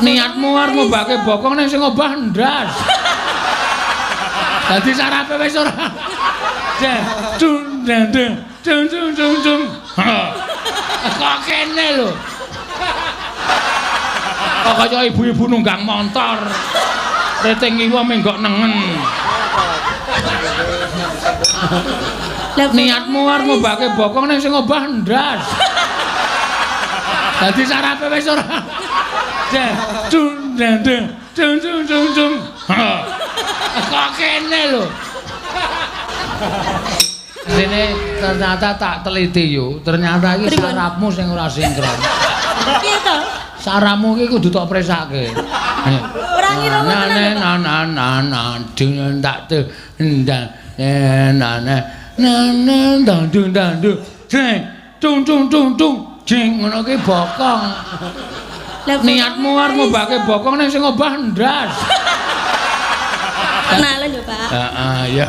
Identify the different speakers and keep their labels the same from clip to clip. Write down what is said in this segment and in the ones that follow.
Speaker 1: Niatmu arep ngobahke bokong ning sing obah ndas. Dadi sarape wis ora. Dung dung dung dung dung dung. Kok kene lho. Kok kaya ibu-ibu nunggang montor. Reting kiwa menggok nengen. Niatmu arep ngobahke bokong ning sing obah ndas. Dadi sarape wis ora. Dung dung dung dung dung dung. Kok kene lho. Sini ternyata tak teliti yo, ternyata iki sarapmu sing ora sinkron.
Speaker 2: Piye to?
Speaker 1: Sarapmu iki kudu tok presake.
Speaker 2: Ora ngira
Speaker 1: na na na na na dung tak tu ndang na na na na ndang dung ndang dung jeng dung dung dung dung jeng ngono ki bokong. Niatmu arep ngobahke bokong ning sing obah ndas.
Speaker 2: Kenalan yo, Pak.
Speaker 1: Heeh, ya.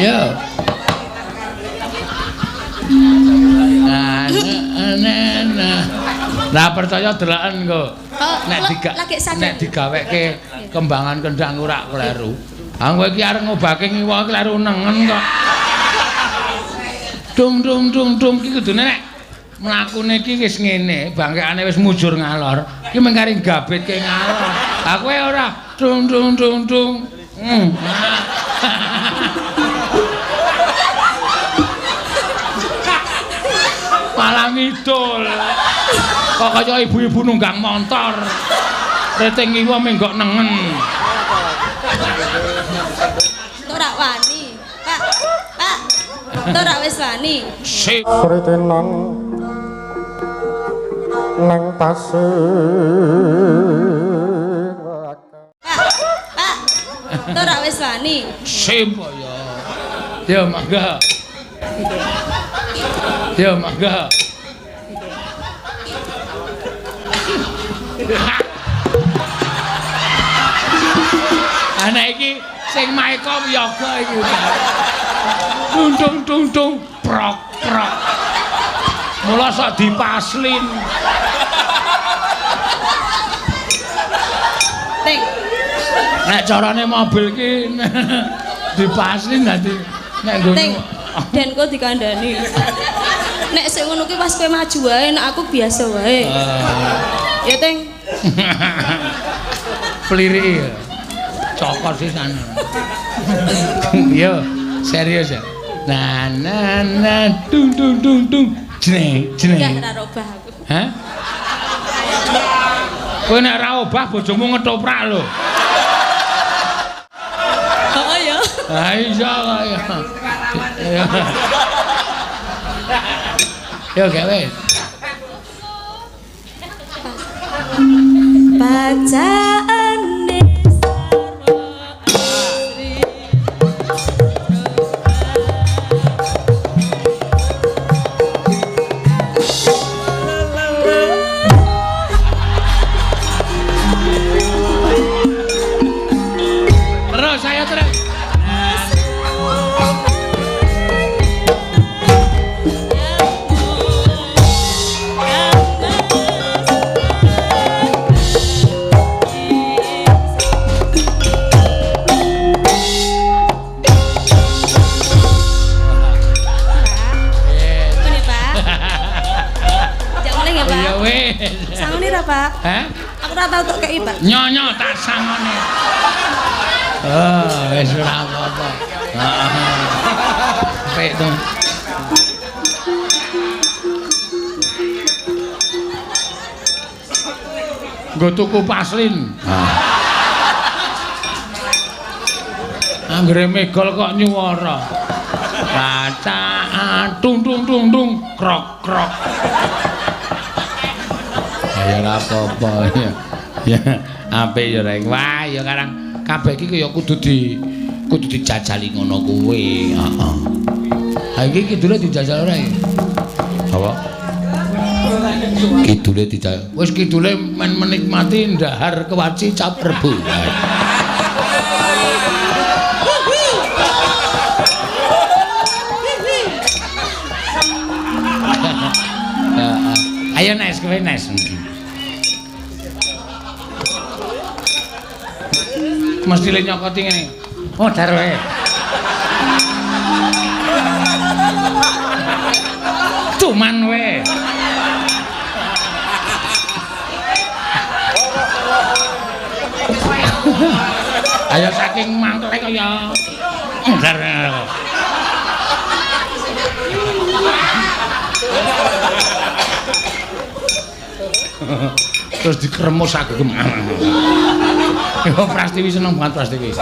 Speaker 1: Yo. Nah, nah, nah percaya deloken kok. Nek digaweke kembangan kendang ora kleru. Ah kowe iki arep ngobahke ngiwa kleru nengen kok. Dung dung dung dung iki kudune nek mlakune iki wis ngene, bangkekane wis mujur ngalor. Iki mung kari gabitke ngalor. Ha kowe ora dung dung dung dung. Malah ngidul. Kok kaya ibu-ibu nunggang montor. Reting kiwa menggok nengen.
Speaker 2: Ora wani, Pak. Pak. Ora wis wani.
Speaker 1: Sip.
Speaker 3: Kritenan nang pasir.
Speaker 2: Pak. Pak. Ora wis wani.
Speaker 1: Sip ya. Ya mangga. Ya mangga. Anak iki sing maeka wiyaga iki. Dung dung dung dung prok prok. Mula sok dipaslin.
Speaker 2: Ting.
Speaker 1: Nek carane mobil iki dipaslin dadi nek nggo
Speaker 2: Ting. Den kok dikandani. Nek sik ngono ki pas kowe maju wae, nek aku biasa wae. Ya, Ting.
Speaker 1: Pliriki ya. Cokor sisan. Yo, serius ya. Nah, nah, nah, dung dung dung dung. Jreng, jreng.
Speaker 2: Enggak ora obah aku.
Speaker 1: Hah? Kowe nek ora obah bojomu ngetoprak lho.
Speaker 2: Oh ya.
Speaker 1: Ha iya kok ya. Yo gawe.
Speaker 2: Bacaane saro asri.
Speaker 1: Terus saya terus.
Speaker 2: Pak.
Speaker 1: Hah?
Speaker 2: Aku ora tau tok kei, Pak.
Speaker 1: Nyonyo tak sangone. Oh, wis ora apa-apa. Heeh. Apik to. Nggo tuku paslin. Anggere megol kok nyuwara. Bacaan tung tung tung tung krok krok. Ya ora apa-apa ya. Ya apik ya rek. Wah ya karang kabeh iki ya kudu dijajali ngono kuwi. Heeh. Ha iki kidule dijajal ora iki? Apa? Kidule dijajal. Wis kidule men menikmati ndahar kewaci cap rebu. Mesti le nyokoti ngene. Modar wae. Cuman wae. Ayo saking mangkele kaya modar. Terus dikremus aku. Yo Prastiwi seneng banget Prastiwi.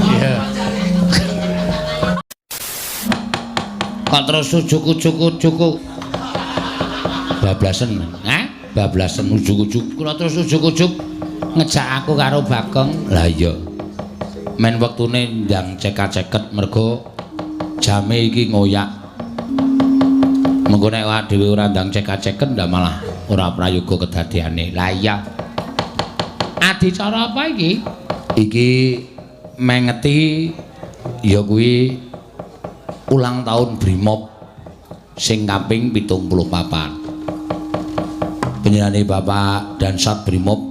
Speaker 1: Iya. Kok terus ujuk-ujuk-ujuk bablasen, hah? Bablasen ujuk-ujuk. Kula terus ujuk-ujuk ngejak aku karo Bagong. Lah iya. Men wektune ndang cekak-ceket mergo jame iki ngoyak. Mengko nek awake dhewe ora ndang cekak-ceket ndak malah ora prayoga kedadeane. Lah iya. Adicara apa iki? Iki mengeti ya kuwi ulang tahun Brimob sing kaping 74. Panjenengane Bapak Dansat Brimob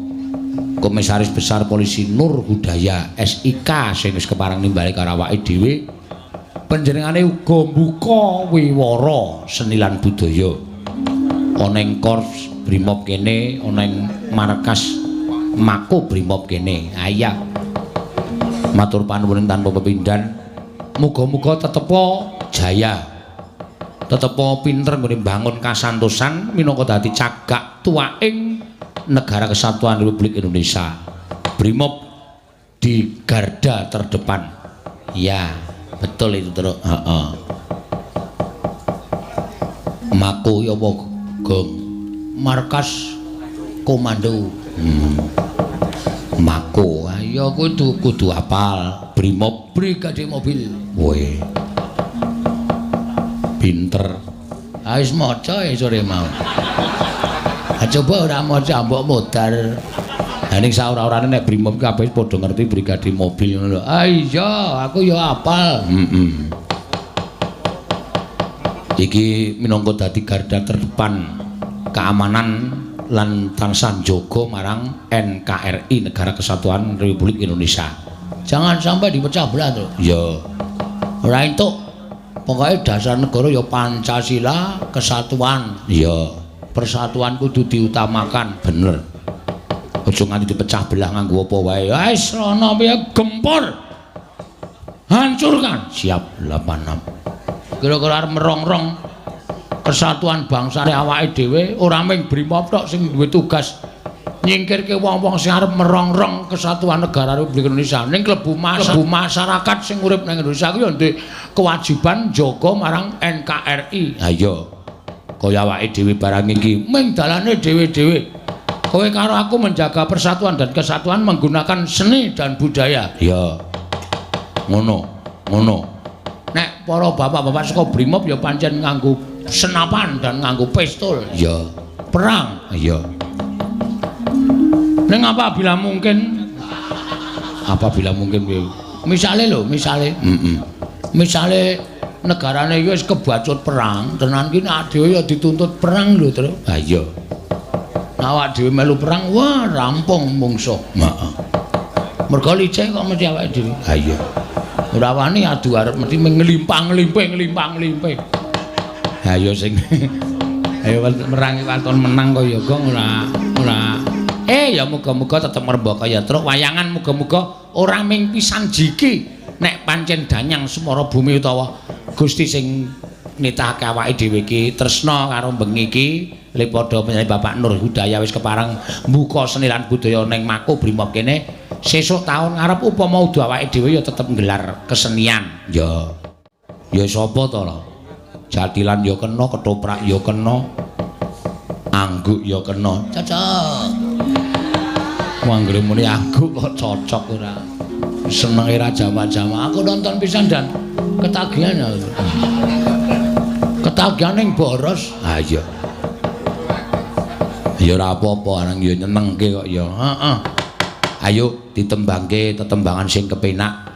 Speaker 1: Komisaris Besar Polisi Nur Hudaya SIK sing wis kepareng nimbali karo awake dhewe. Panjenengane uga mbuka wiwara seni lan budaya ana ing Korps Brimob kene, ana ing markas Mako Brimob kene. Iya. Matur panuwun tanpa pepindhan. Muga-muga tetepa jaya. Tetepa pinter nggone mbangun kasantosan minangka dadi cagak tuwaing Negara Kesatuan Republik Indonesia. Brimob di garda terdepan. Ya, betul itu terus. Heeh. Mako ya apa, Gong? Markas komando. Mako. Ayo kudu hafal. Brimob Brigade Mobil. Woe. Pinter. Ah wis maca ya sore mau. Ha coba ora maca mbok modar. Ha ning saora-orane nek Brimob kabeh padha ngerti Brigade Mobil ngono lho. Ah iya, aku ya hafal. Heeh. Iki minangka dadi garda terdepan keamanan lan tansah njaga marang NKRI Negara Kesatuan Republik Indonesia. Jangan sampai dipecah belah to. Iya. Ora entuk. Pokoke dasar negara ya Pancasila, kesatuan. Iya. Persatuan kudu diutamakan, bener. Aja nganti dipecah belah nganggo apa wae. Wis rono piye gempur. Hancurkan. Siap 86. Kira-kira arep merongrong kesatuan bangsane awake dhewe ora mung Brimob tok sing duwe tugas nyingkirke wong-wong sing arep merongrong kesatuan negara Republik Indonesia. Ning klebu masyarakat sing urip nang Indonesia kuwi ya duwe kewajiban njaga marang NKRI. Ha iya. Kaya awake dhewe barang iki mung dalane dhewe-dhewe. Kowe karo aku menjaga persatuan dan kesatuan menggunakan seni dan budaya. Iya. Ngono, ngono. Nek para bapak-bapak saka Brimob ya pancen nganggo senapan dan nganggo pistol. Iya. Perang. Iya. Ning apabila mungkin, apabila mungkin piye? Misale lho, misale. Heeh. Misale negarane iki wis kebacut perang, tenan ki nek dhewe ya dituntut perang lho, Tru. Ha iya. Awak dhewe melu perang, wah rampung mungsuh. Heeh. Mergo licik kok mesti awake dhewe. Ha iya. Ora wani adu arep mesti ngelimpang-ngelimping, ngelimpang-ngelimping. Ha iya sing ayo merangi waton menang kaya gong ora ora. Ya muga-muga tetep ngrembaka ya Truk. Wayangan muga-muga ora ming pisan jiki nek pancen danyang semara bumi utawa Gusti sing nitahake awake dhewe iki tresna karo bengi iki le padha panjenengan Bapak Nur Hudaya wis kepareng mbuka seni lan budaya ning Mako Brimob kene sesuk taun ngarep upama udu awake dhewe ya tetep nggelar kesenian. Ya. Ya sapa to lho? Jatilan ya kena, ketoprak ya kena, angguk ya kena. Cocok. Anggere muni angguk kok cocok ora. Senenge ra jamak-jamak. Aku nonton pisan dan ketagihan ya. Ketagihan ning boros. Ha iya. Ya ora apa-apa, nang ya nyenengke kok ya. Heeh. Ayo ditembangke tetembangan sing kepenak.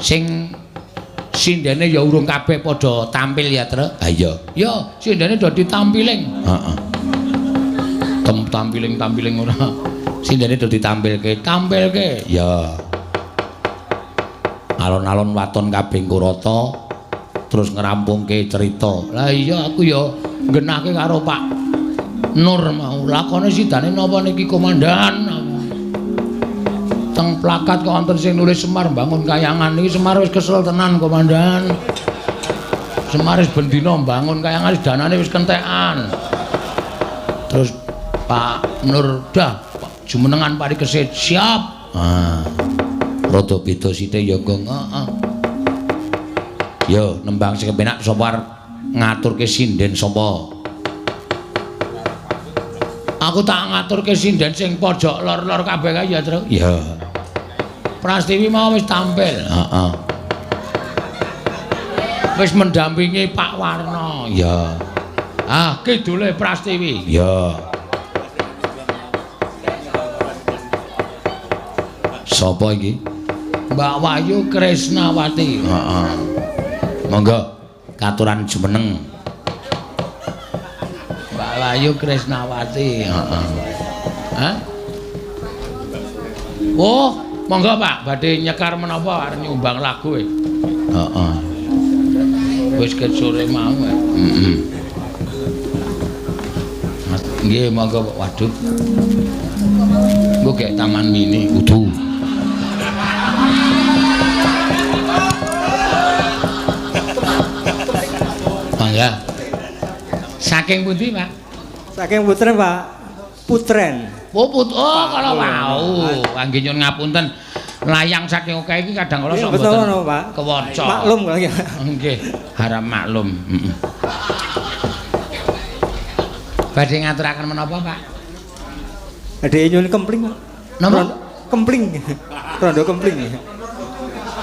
Speaker 1: Sing sindene ya urung kabeh padha tampil ya, Truk. Ha iya. Ya, sindene do ditampiling. Heeh. Tampiling-tampiling ora. Sindene do ditampilke, tampilke. Ya. Alon-alon waton kabeh Kurata terus ngrampungke cerita. Lah iya aku ya nggenahke karo Pak Nur mau. Lakone sidane napa niki komandan? Teng plakat kok wonten sing nulis Semar mbangun kayangan niki Semar wis kesel tenan komandan. Semar wis bendina mbangun kayangan danane wis kentekan. Terus Pak Nur dah jumenengan parikesit siap. Ah. Rada beda sithik ya, Gong. Heeh. Yo nembang sing kepenak sapa arep ngaturke sinden sapa? Aku tak ngaturke sinden sing pojok lor-lor kabeh kae ya, Tru. Iya. Prastiwi mau wis tampil. Heeh. Wis mendampingi Pak Warno. Iya. Ah, kidule Prastiwi. Iya. Sapa iki? Mbak Wahyu Kresnawati. Heeh. Monggo katuran jumeneng. Mbak Wahyu Kresnawati. Heeh. Hah? Oh, monggo Pak, badhe nyekar menapa arep nyumbang lagu e. Heeh. Wis ket sore mau. Heeh. Nggih, monggo Pak. Waduh. Engko gek taman mini kudu. Mangga. Saking pundi, Pak?
Speaker 4: Saking Putren, Pak. Putren.
Speaker 1: Oh, oh kalau wau. Nggih nyuwun ngapunten. Layang saking akeh iki kadang kala sok mboten kewaca.
Speaker 4: Maklum kula nggih.
Speaker 1: Nggih, harap maklum. Heeh. Badhe ngaturaken menapa, Pak?
Speaker 4: Badhe nyuwun kempling, Pak.
Speaker 1: Napa?
Speaker 4: Kempling. Rondo kempling.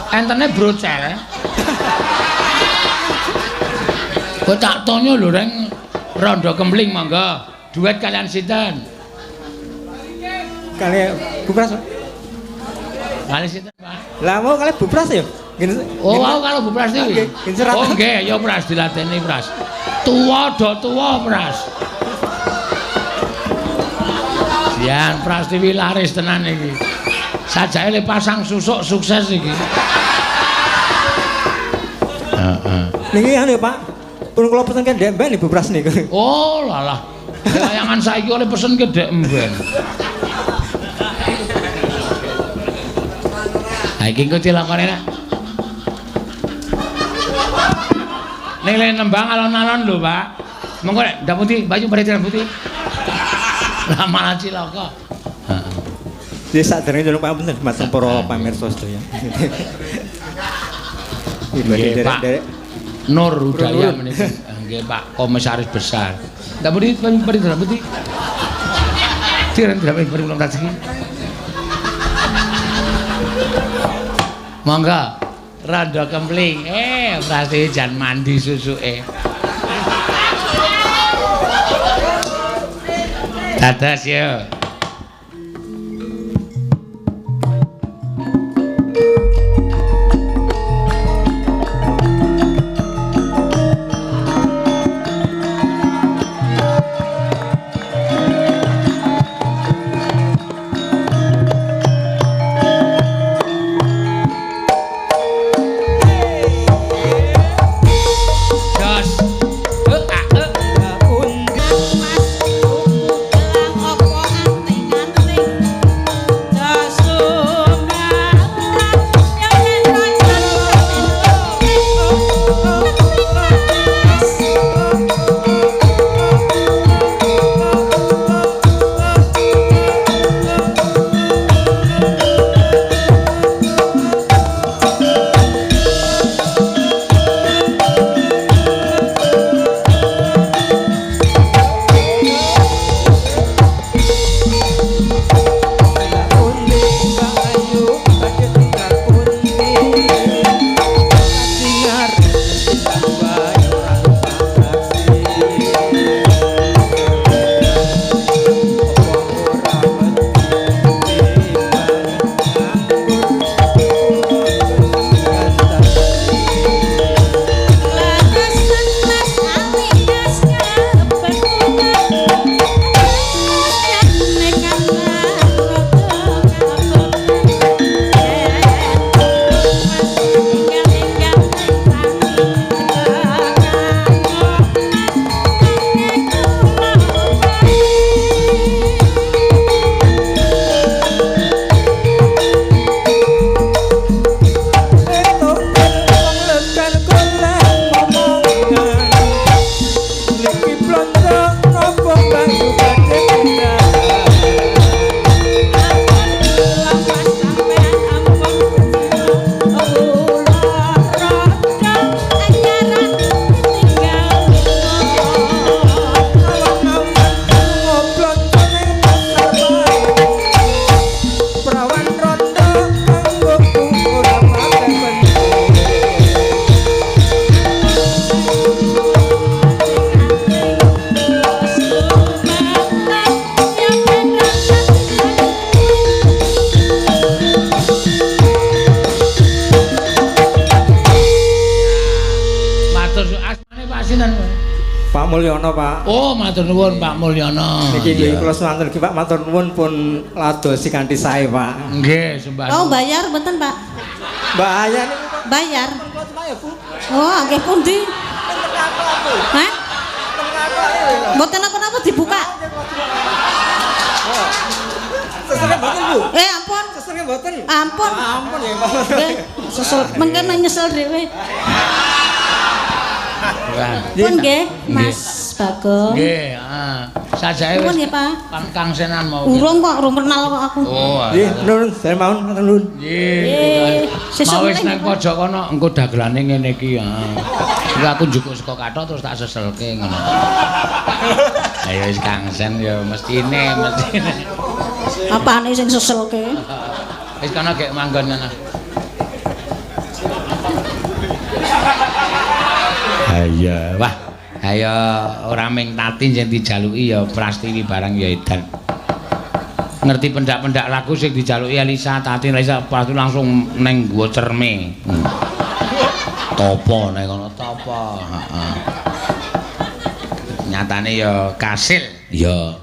Speaker 1: Entene brocel. Kok tak tonyo lho reng rondo kempling monggo. Duet kalian sinten?
Speaker 4: Kali Bu Pras.
Speaker 1: Kali sinten, Pak?
Speaker 4: Lah mau kali Bu Pras ya?
Speaker 1: Oh, wau karo Bu Pras iki. Oh nggih, ya Pras dilateni Pras. Tuwa do tuwa Pras. Jan Prastiwi laris tenan iki. Sajake le pasang susuk sukses iki. Heeh.
Speaker 4: Niki anu Pak. Pun kula pesen ke ndek mben Ibu Pras niku.
Speaker 1: Oh, lalah. Layangan saiki oleh pesen ke ndek mben. Ha iki engko dilakone nak. Ning le nembang alon-alon lho, Pak. Mengko nek ndak putih, baju badhe putih. Lah malah cilaka. Heeh.
Speaker 4: Nggih saderenge nyuwun pangapunten dumateng para pamirsa sedaya.
Speaker 1: Nggih, Pak. Nur Hudaya menika. Nggih, Pak Komisaris Besar. Ndak putih, baju ndak putih. Tiren tidak beri ulang tadi. Monggo, rondo kempling. Prasti jan mandi susuke. Dados yo.
Speaker 4: Mulyono, Pak.
Speaker 1: Oh, matur nuwun Pak Mulyono.
Speaker 4: Niki nggih kula swanten niki Pak, matur nuwun pun ladosi kanthi sae, Pak.
Speaker 1: Nggih, sembah.
Speaker 5: Oh, bayar mboten, Pak?
Speaker 4: Bayar niku, Pak.
Speaker 5: Bayar. Oh, nggih pundi? Hah? Mboten napa-napa dibuka.
Speaker 4: Sesere mboten, Bu.
Speaker 5: Ampun.
Speaker 4: Sesere mboten.
Speaker 5: Ampun.
Speaker 4: Ampun ya, Pak.
Speaker 5: Nggih, sesel mengke nyesel dhewe. Pun nggih, Mas Bagong.
Speaker 1: Nggih, heeh. Sajake wis.
Speaker 5: Pun nggih, Pak.
Speaker 1: Kang Senan mau.
Speaker 5: Urung kok, urung kenal kok aku.
Speaker 1: Oh.
Speaker 4: Nggih, nuwun, saya mawon matur nuwun.
Speaker 1: Nggih. Mau wis nang pojok kono engko dagelane ngene iki, heeh. Engko aku njukuk saka kathok terus tak seselke ngono. Ayo wis Kang Sen ya mestine, mestine.
Speaker 5: Apane sing seselke?
Speaker 1: Wis kono gek manggon ngono. Ayo, wah, ayo ora ming Tati sing dijaluki ya Prastiwi barang ya edan. Ngerti pendak-pendak lagu sing dijaluki Elisa, Tati, Elisa pasti langsung neng gua cerme. Topo neng kono topo, heeh. Nyatane ya kasil. Ya.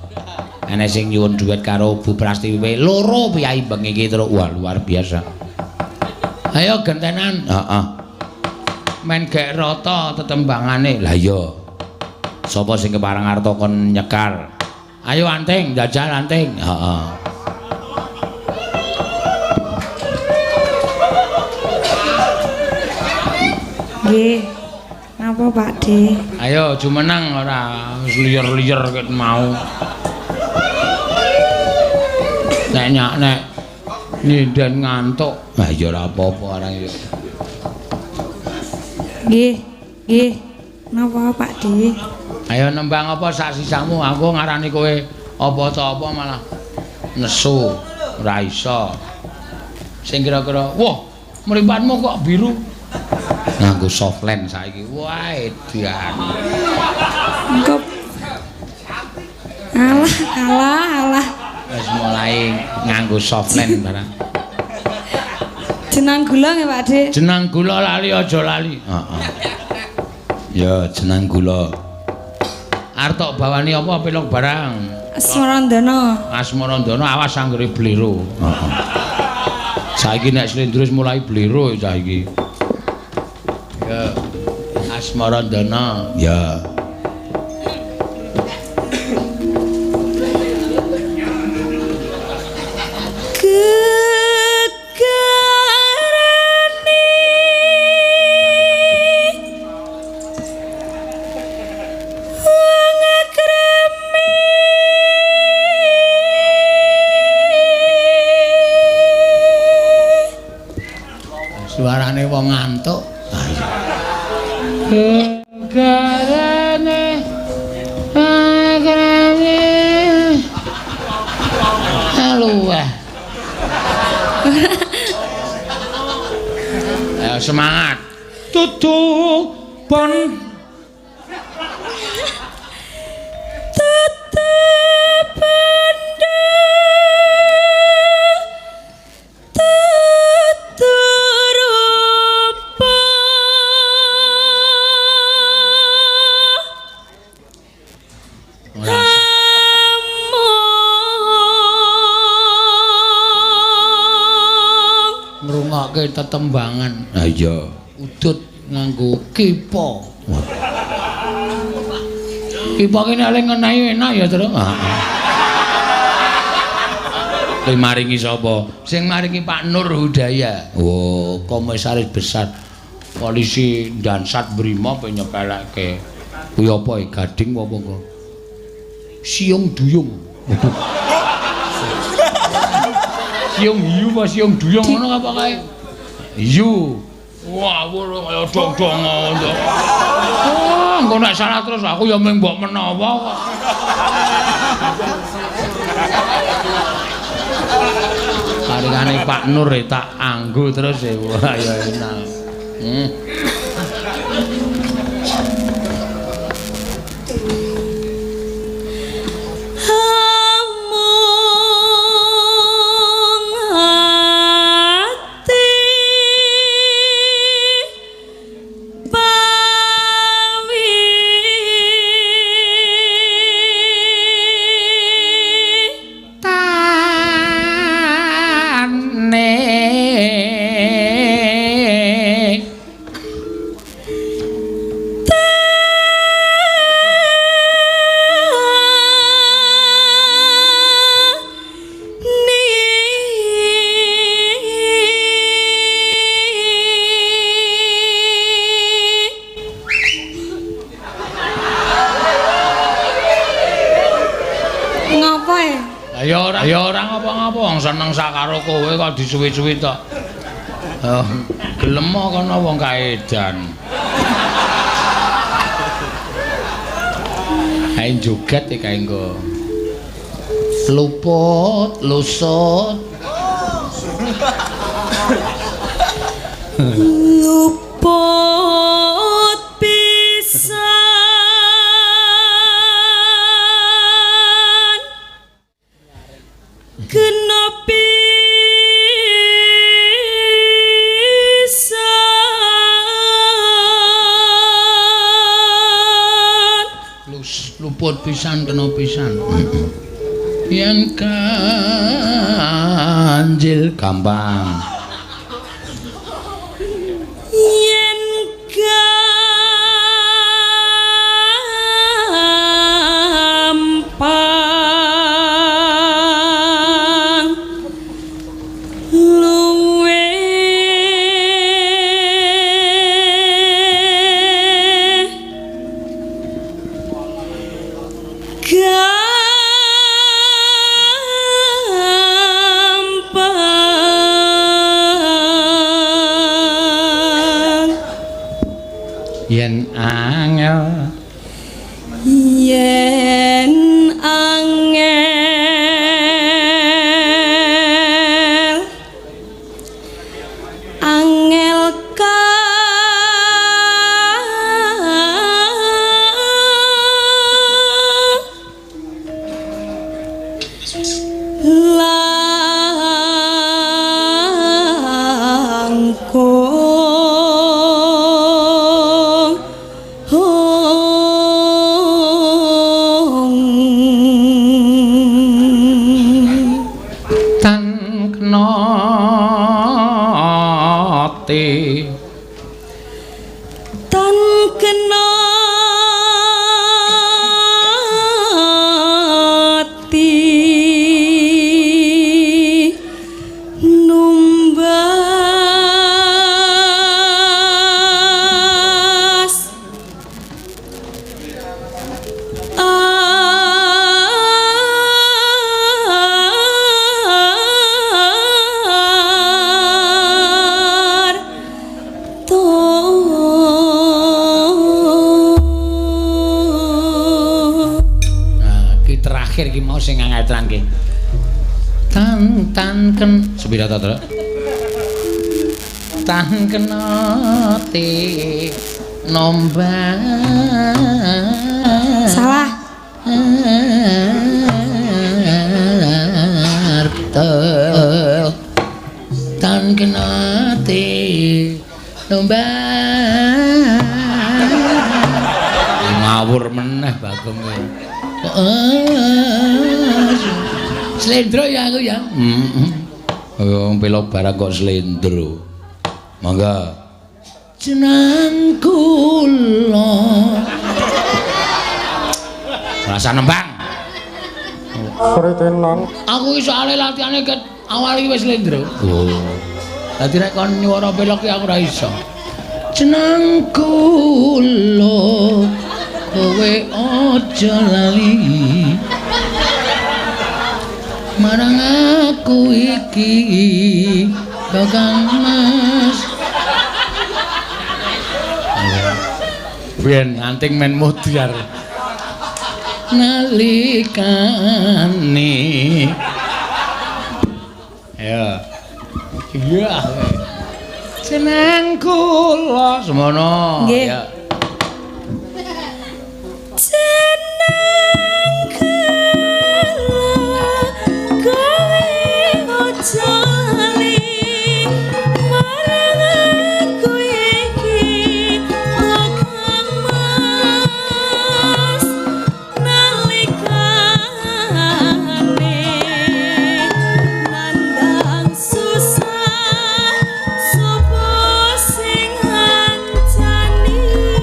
Speaker 1: Ana sing nyuwun duet karo Bu Prastiwi loro piyayi bengi iki terus wah luar biasa. Ayo gentenan. Heeh. Men gek rata tetembangane. Lah iya. Sapa sing kepareng arta kon nyekar? Ayo anting, jajal anting. Heeh.
Speaker 6: Nggih. Napa Pak De?
Speaker 1: Ayo jumeneng ora wis liyer-liyer ket mau. Nek nyak nek nyinden ngantuk. Lah iya ora apa-apa arang ya.
Speaker 6: Nggih, nggih. Napa Pak De?
Speaker 1: Ayo nembang apa sak sisamu, aku ngarani kowe apa ta apa malah nesu, ora iso. Sing kira-kira, wah, mripatmu kok biru. Nganggo softland saiki. Wah, edan.
Speaker 6: Engko. Alah, alah, alah.
Speaker 1: Wis mulai nganggo softland barang.
Speaker 6: Jenang gula nggih Pak De.
Speaker 1: Jenang gula lali aja lali. Heeh. Ya jenang gula. Arep tok bawani apa pelok barang?
Speaker 6: Asmarandana.
Speaker 1: Asmarandana awas anggere blero. Heeh. Saiki nek slendro wis mulai blero saiki. Ya Asmarandana. Ya. Suarane wong ngantuk. Gegarane akrame. Aluweh. Ayo semangat. Tutu pon ngrungokke tetembangan. Ha iya, udut nganggo kipa. Kipa ki nek ngenehi enak ya, Tru. Heeh. Sing maringi sapa? Sing maringi Pak Nur Hudaya. Oh, komisaris besar polisi Dansat Brimob nyepelekke. Kuwi apa gading apa kok? Siung duyung. Siung hiu apa siung duyung ngono apa kae? Hiu. Wah, kaya dong-dong ngono. Wah, engko nek salah terus aku ya mung mbok menawa kok. Karingane Pak Nur tak anggo terus e. Wah, ya enak. ora ngapa-ngapa wong seneng sakaro kowe kok disuwi-suwi tok. Oh, gelem kono wong kaedan. Ae joget iki kae engko. Luput, lusut.
Speaker 2: Luput pisan kena pisan
Speaker 1: luput pisan kena pisan. Yen ganjil gampang.
Speaker 2: Yen gampang luwe gampang.
Speaker 1: Yen angel,
Speaker 2: yen angel angel ka langkung
Speaker 1: tan kena ati,
Speaker 2: tan kena ati numbas arto.
Speaker 1: Nah, iki terakhir iki mau sing angel tenan ki. Tan tan ken sepira ta, Truk? Tan kena ti nombas.
Speaker 6: Salah.
Speaker 1: Tan kena ti nombas. Ngawur meneh Bagong kowe. Slendro ya aku ya. Heeh. Wong pelok barang kok slendro. Mangga. Jeneng kula. Rasa nembang.
Speaker 3: Sritenan.
Speaker 1: Aku iki soalé latihane ket awal iki wis slendro. Oh. Dadi nek kon nyuwara pelok ki aku ora iso. Jeneng kula kowe aja lali. Marang aku iki Kakang Mas. Biyen anting men mudyar. Nalikane. Ya. Iya. Seneng kula semono.
Speaker 6: Nggih.
Speaker 1: Ya.
Speaker 2: Jeneng kula kowe aja lali marang aku iki Kakang Mas nalikane nandang susah sapa sing ngancani.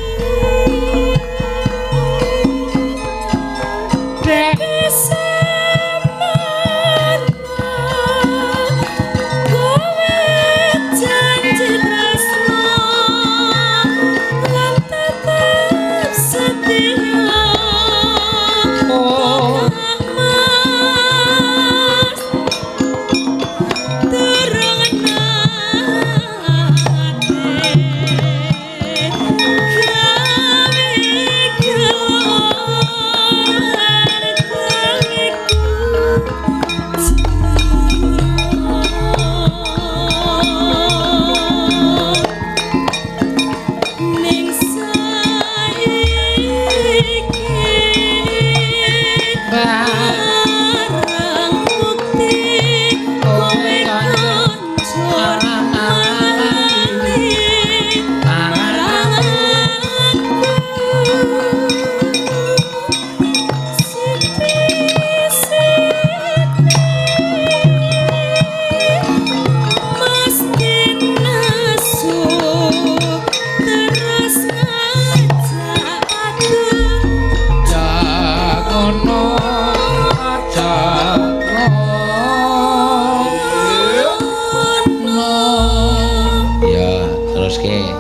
Speaker 1: Teruske.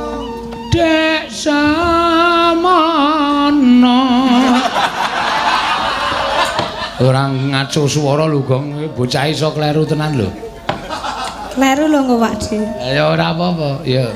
Speaker 1: Dek samono. Ora ngaco swara lho, Gong. Bocah iso kleru tenan lho.
Speaker 6: Kleru lho engko Pak De.
Speaker 1: Ya ora apa-apa, ya.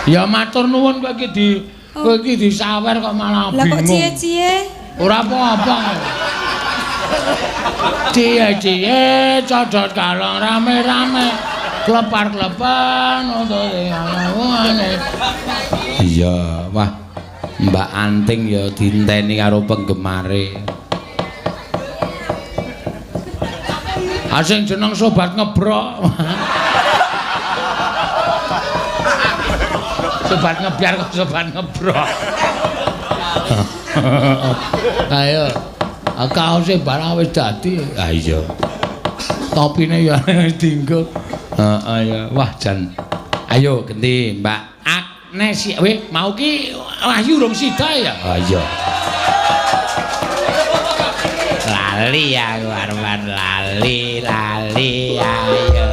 Speaker 1: Ya matur nuwun kowe iki di kowe iki disawer kok malah
Speaker 6: Lah kok
Speaker 1: bingung.
Speaker 6: ciye-ciye?
Speaker 1: Ora apa-apa. Ciye-ciye codot kalong rame-rame. Klepar-klepan ngene. Iya, wah. Mbak Anting ya dienteni karo penggemare. Asing jeneng sobat ngebrok. Sobat ngebyar kok sobat ngebrok. Ayo. Kaose barang wis dadi. Ha iya. Topine ya wis dienggo. Heeh ya. Wah jan. Ayo genti Mbak Agnes. Weh, mau ki Wahyu urung sida ya? Ha iya. Lali aku arepan lali lali ayo. Ayo.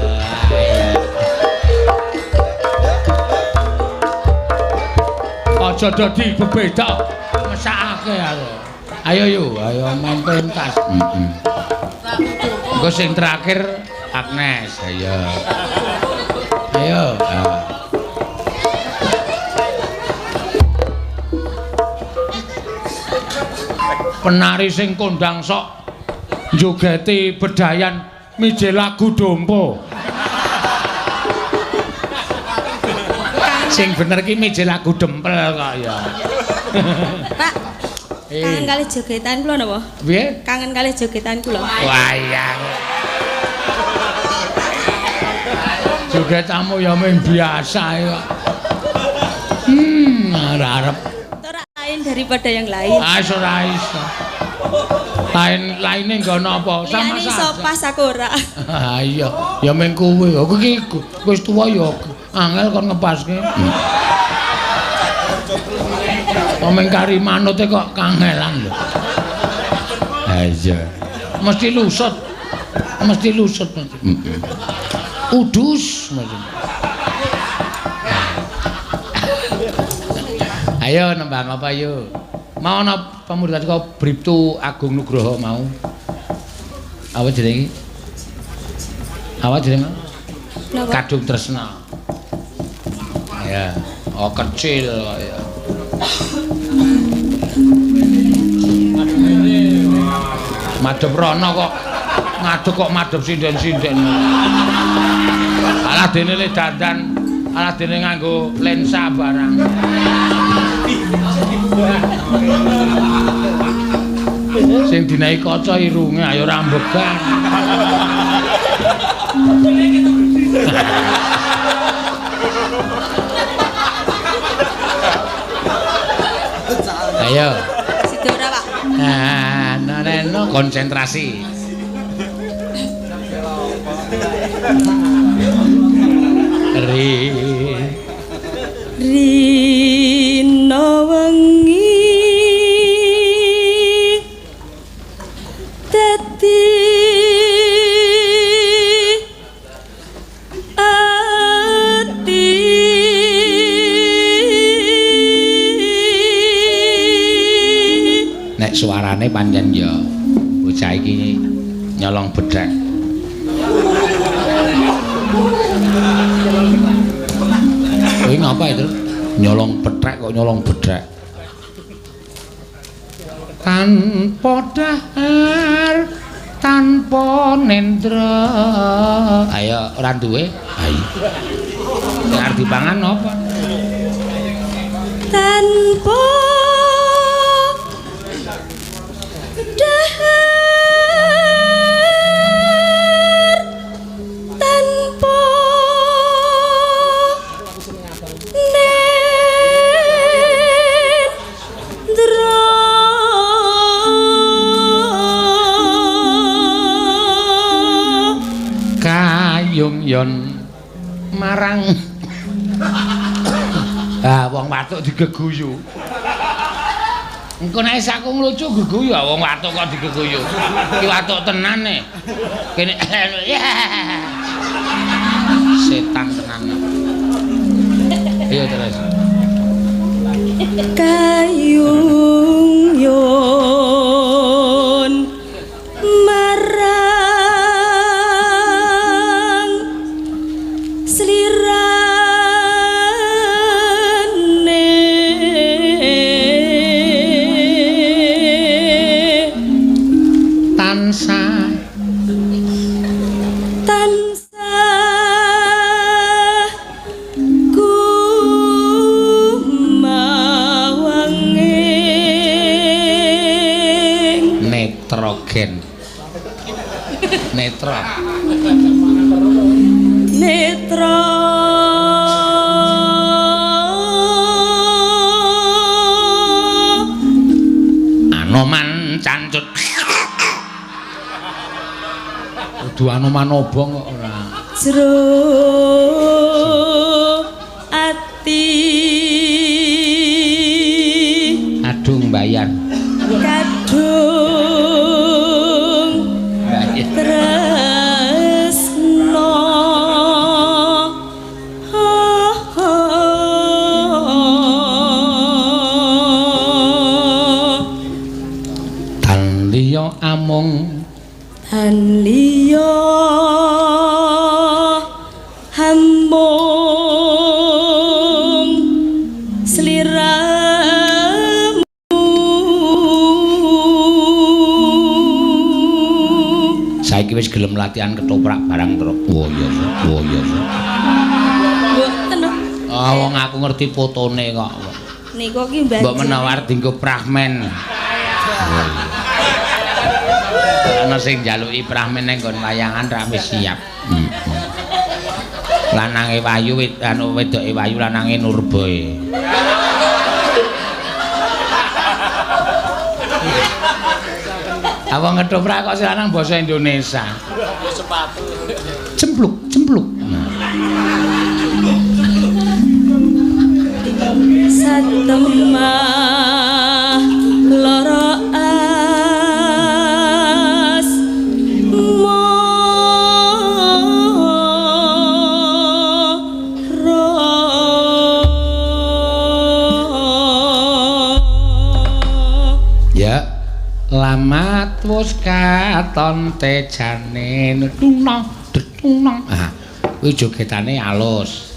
Speaker 1: Aja dadi bebeda mesakake aku. Ayo yo, ayo main pentas. Heeh. Engko sing terakhir Agnes, ayo. Ayo. Penari sing kondang sok njogeti bedayan mije lagu dompo. Sing bener ki mije lagu dempel kok ya.
Speaker 2: Pak. Kangen kalih jogetan kula napa?
Speaker 1: Piye?
Speaker 2: Kangen kalih jogetan kula.
Speaker 1: Wah iya. Jogetamu ya mung biasa ya. Ora arep.
Speaker 2: Ora lain daripada yang lain.
Speaker 1: Ah ora iso. Lain-laine nggo napa? Sama
Speaker 2: saja. Iso pas aku ora.
Speaker 1: Ha iya, ya mung kuwi. Aku iki wis tuwa ya angel kon ngepaske. Omeng kari manute kok kangelan lho. Ha iya. Mesti lusut. Mesti lusut. Heeh. Udus mesti. Ayo nembang apa yo? Mau ana pamundhutan saka Briptu Agung Nugroho mau. Apa jenenge? Apa jenenge? Kadung Tresna. Ya, oh kecil kok ya. Madhep rono kok ngadeg kok madhep sinden-sinden. Alah dene le dandan, alah dene nganggo lensa barang. Sing dinaiki kaca irunge ayo rambegan. Ayo.
Speaker 2: Sida ora, Pak?
Speaker 1: Nah, neno konsentrasi.
Speaker 2: Rino wengi dadi ati
Speaker 1: nek suarane pancen ya Bocah iki nyolong bedhek. Kowe ngapa itu? Nyolong bedhek kok nyolong bedhek. Tanpa dahar, tanpa nendra. Ayo ora duwe. Ayo. Nek arep dipangan apa?
Speaker 2: Tanpa dahar, tanpa nendra.
Speaker 1: Kayung yon marang. Ah, wong watuk digeguyu. Engko nek aku nglucu geguyu, ah wong watuk kok digeguyu. Iki watuk tenan e. Kene setan tenan. Ayo terus.
Speaker 2: Kayung yon marang slirane
Speaker 1: tansah
Speaker 2: tansah kumawanging
Speaker 1: nitrogen. Netra.
Speaker 2: Netra
Speaker 1: Anoman cancut. Kudu Anoman obong kok ora.
Speaker 2: Jero ati
Speaker 1: Kadung bayar.
Speaker 2: Kadung
Speaker 1: Bayar.
Speaker 2: Tresno.
Speaker 1: Tan liya amung,
Speaker 2: tan liya amung sliramu.
Speaker 1: Saiki wis gelem latihan ketoprak barang terus. Oh iya, oh iya.
Speaker 2: Mboten.
Speaker 1: Ah wong aku ngerti fotone kok.
Speaker 2: Niku ki Mbah.
Speaker 1: Mbok menawa arep dienggo prahmen. Ana sing njaluki prahmen ning nggon wayangan ra wis siap. Lanange wayu, anu wedoke wayu, lanange Nurboy. Awang ketoprak kok sing lanang basa Indonesia. Sepatu. Cempluk, cempluk.
Speaker 2: Satemah loro as moro.
Speaker 1: Ya, lamat wis katon tejane tunong tunong. Ah, kuwi jogetane alus.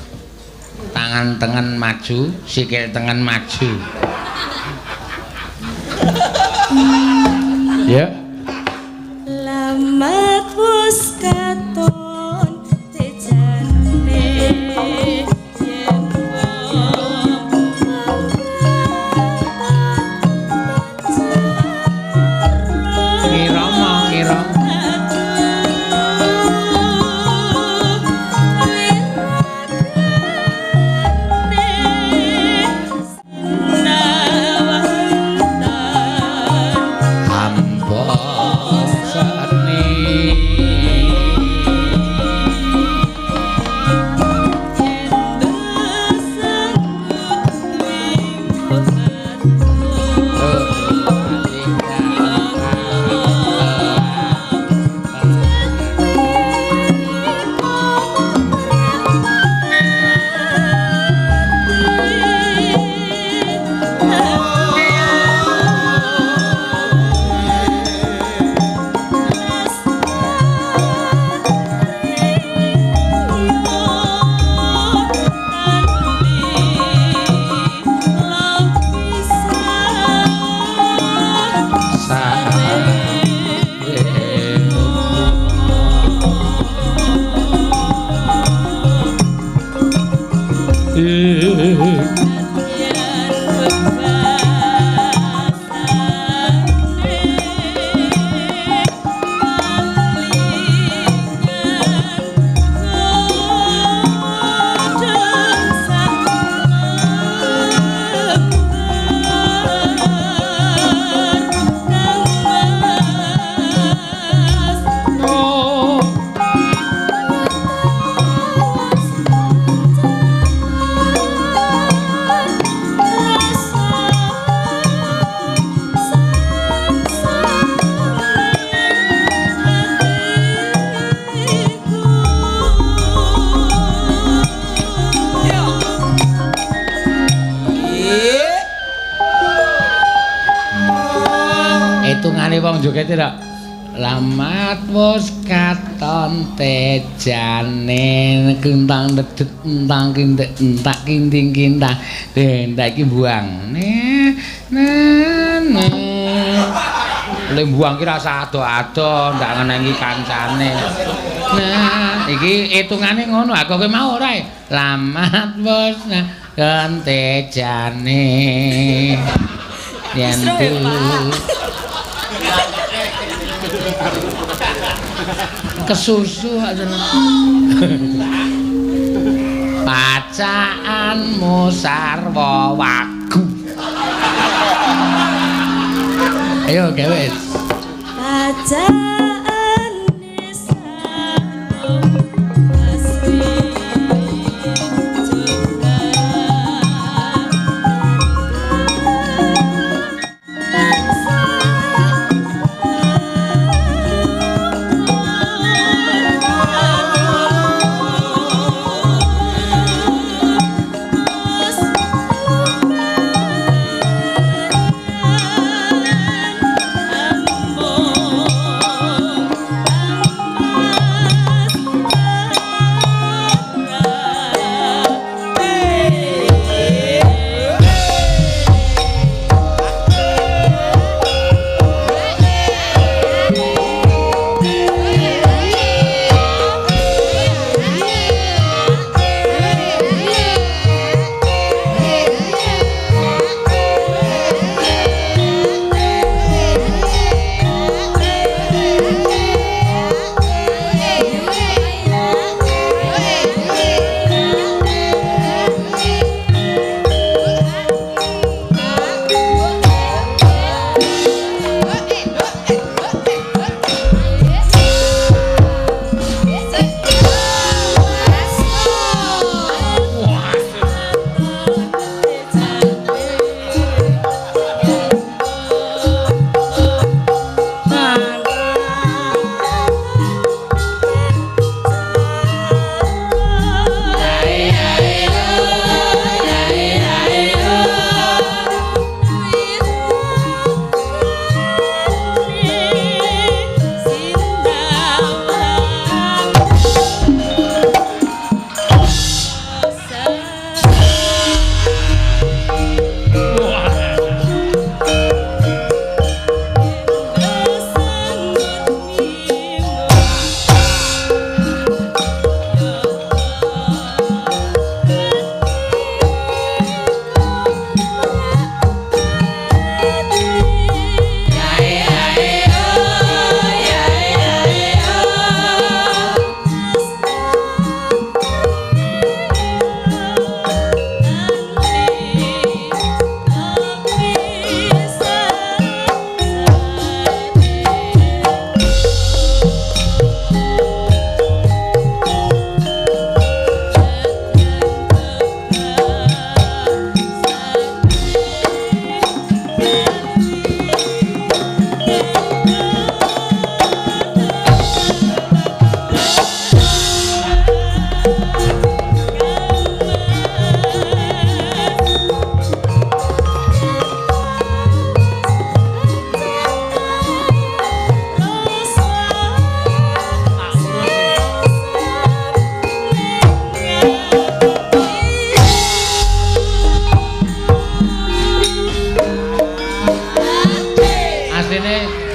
Speaker 1: Tangan tengen maju, sikil tengen maju. Ya.
Speaker 2: Lamat wis katon tejane yen
Speaker 1: Ngirama, ngirama. Hitungane wong joget ora. Lamat wis katon tejane kentang dedet entang kintik entak kinting kintang. Deh, iki buang. Ne ne ne. Le buang ki rasa ado-ado ndak ngenengi kancane. Nah, iki hitungane ngono. Aku kowe mau ora? Lamat wis katon tejane. Yen kesusu pacaanmu sarwa wagu. Ayo gawe
Speaker 2: pacaan sarwa asli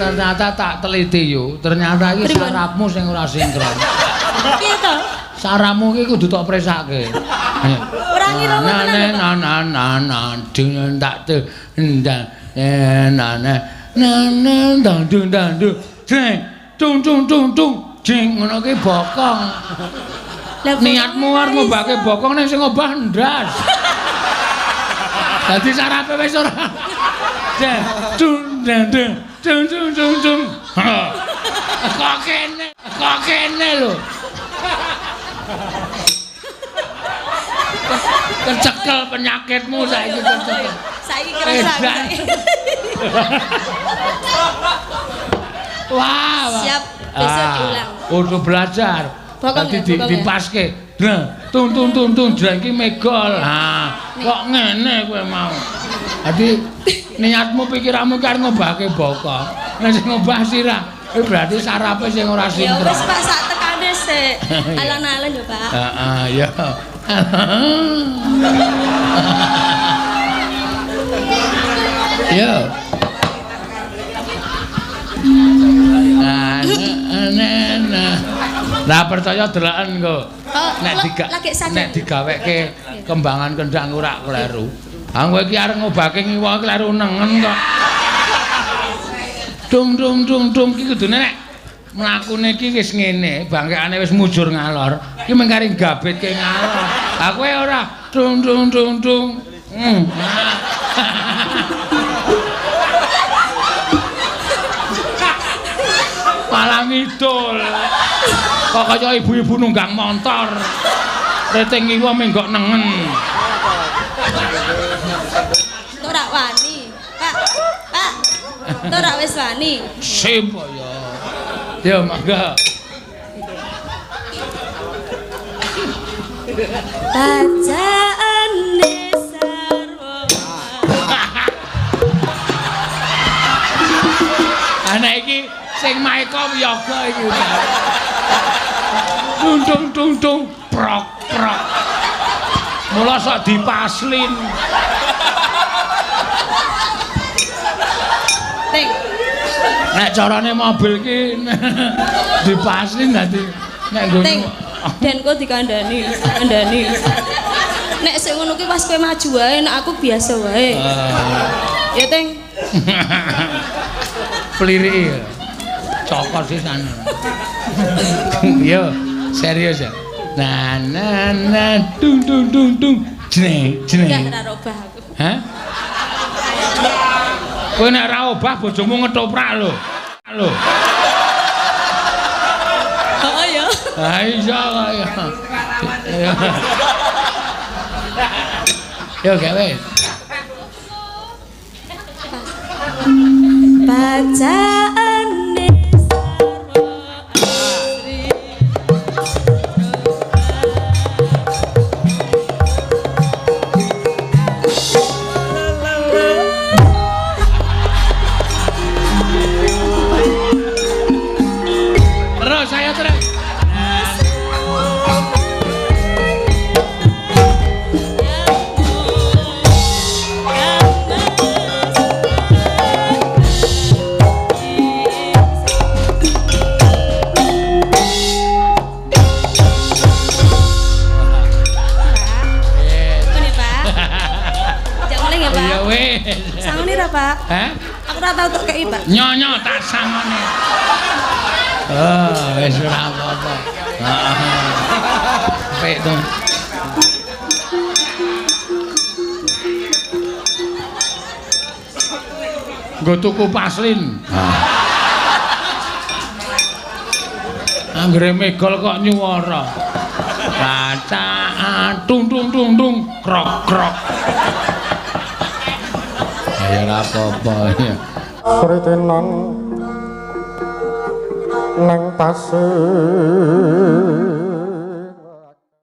Speaker 1: Ternyata tak teliti yo, ternyata iki sarapmu sing ora sinkron.
Speaker 5: Piye to?
Speaker 1: Sarapmu iki kudu tok presake.
Speaker 5: Ora ngira
Speaker 1: na na na na na ding tak te ndang na na na na ndang dung ndang dung jeng tung tung tung tung jeng ngono ki bokong. Niatmu arep ngobahke bokong ning sing ngobah ndas. Dadi sarape wis ora. Jeng dung ndang dung dung dung dung dung. Kok kene lho. Kecekel penyakitmu saiki kecekel.
Speaker 2: Saiki kerasa.
Speaker 1: Wah.
Speaker 2: Siap, besok diulang.
Speaker 1: Kudu belajar. Dadi dipaske. Tung tung tung tung jreng iki megol. Ha, kok ngene kowe mau. Dadi niatmu pikiranmu ki arep ngobahke bokong. Nek sing ngobah sirah, kuwi berarti sarape sing ora sinkron.
Speaker 2: Ya wis Pak, sak tekane sik. Alon-alon ya, Pak.
Speaker 1: Heeh, ya. Yo. Nah, nah percaya deloken kok. Nek digaweke kembangan kendang ora kleru. Ha kowe iki arep ngobahke ngiwa kleru nengen kok. Dung dung dung dung iki kudune nek mlakune iki wis ngene, bangkekane wis mujur ngalor, iki mung kari gabetke ngalor. Ha kowe ora dung dung dung dung. Malah ngidul. Kok kaya ibu-ibu nunggang montor. Reting ngiwa menggok nengen.
Speaker 2: Ora wani, Pak. Pak. Ora wis wani.
Speaker 1: Sip ya. Ya mangga.
Speaker 2: Bacaane sarwa.
Speaker 1: Ana iki sing maeka wiyaga iki. Dung dung dung dung prok prok. Mula sok dipaslin.
Speaker 2: Ting.
Speaker 1: Nek carane mobil ki dipaslin dadi nek nggo
Speaker 2: Ting. Den kok dikandani, kandani. Nek sing ngono ki pas kowe maju wae, nek aku biasa wae. Ya Ting.
Speaker 1: Pliriki. Cokot sisan. Yo, serius ya. Nah nah nah dung dung dung dung. Jneng jneng.
Speaker 2: Enggak ora obah aku.
Speaker 1: Hah? Kowe nek ora obah bojomu ngetoprak lho. Lho.
Speaker 2: Oh ya.
Speaker 1: Ha iya kok ya. Yo gawe.
Speaker 2: Bacaane sarwa asri.
Speaker 1: Terus saya terus.
Speaker 2: Sangone ra, Pak?
Speaker 1: Hah?
Speaker 2: Aku ora tau tok kei, Pak.
Speaker 1: Nyonyo tak sangone. Oh, wis ora apa-apa. Heeh. Apik to. Nggo tuku paslin. Anggere megol kok nyuwara. Bacaan tung tung tung tung krok krok. Ya ora apa-apa ya.
Speaker 3: Sritenan nang pasir.